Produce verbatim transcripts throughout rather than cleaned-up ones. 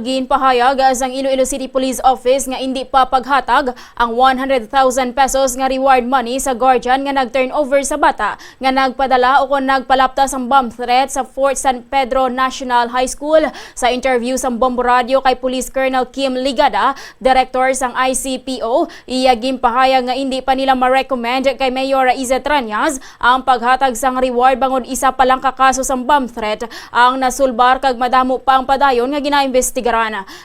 Ginpahayag sang Iloilo City Police Office nga indi pa paghatag ang one hundred thousand pesos nga reward money sa guardian nga nag-turnover sa bata nga nagpadala o kon nagpalapta sang bomb threat sa Fort San Pedro National High School. Sa interview sang Bombo Radio kay Police Colonel Kim Ligada, Director sang I C P O, iya ginpahayag nga indi pa nila ma-recommend kay Mayor Ize Trañas ang paghatag sang reward bangod isa pa lang ka kaso sang bomb threat ang nasulbar kag madamo pa ang padayon nga ginaimbestigaran.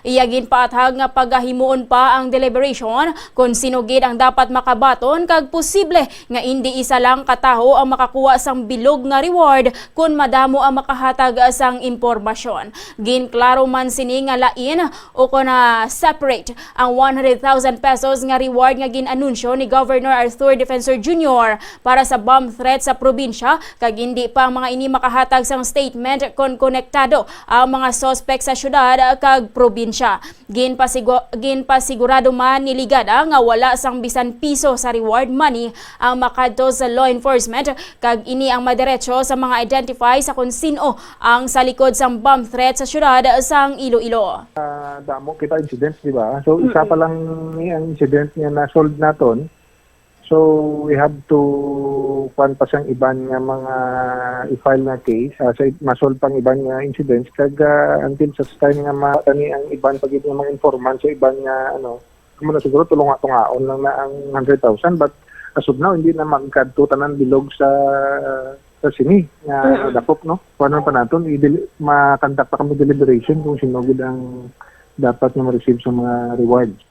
Iya ginpaathag nga pagahimuon pa ang deliberation kon sino gid ang dapat makabaton kag posible nga indi isa lang ka tawo ang makakuha sang bilog nga reward kon madamo ang makahatag sang impormasyon. Ginklaro man sini nga lain o kon, ah, separate ang one hundred thousand pesos nga reward nga gin-anunsyo ni Governor Arthur Defensor Junior para sa bomb threat sa probinsya, kag indi pa ang mga ini makahatag sang statement kon konektado ang mga suspect sa syudad kag probinsya. Ginpasigu-, ginpasigurado man ni Ligada nga wala sang bisan piso sa reward money ang makadto sa law enforcement, kag ini ang madiretso sa mga identify sa kon sin-o ang sa likod sang bomb threat sa syudad sang Iloilo. Ah, damo kita incidents, di ba? So, isa pa lang ni ang incident nga na-solve naton. So, we have to kuan pa sang iban nga mga i-file nga case, ah, sa ma-solve pang iban nga incidents, kag, ah, until such time nga ma-, kani ang iban pa gid nga mga informant sa iban nga, ano, kamo na siguro tulunga-tungaon lang na ang hundred thousand, but as of now, hindi na magkadto tanan bilog sa, sa sini nga Mm-mm. dapok, no? Kuan pa naton, i-del-, ma-conduct pa kami deliberation kung sino gid ang dapat nga ma-receive sa mga rewards.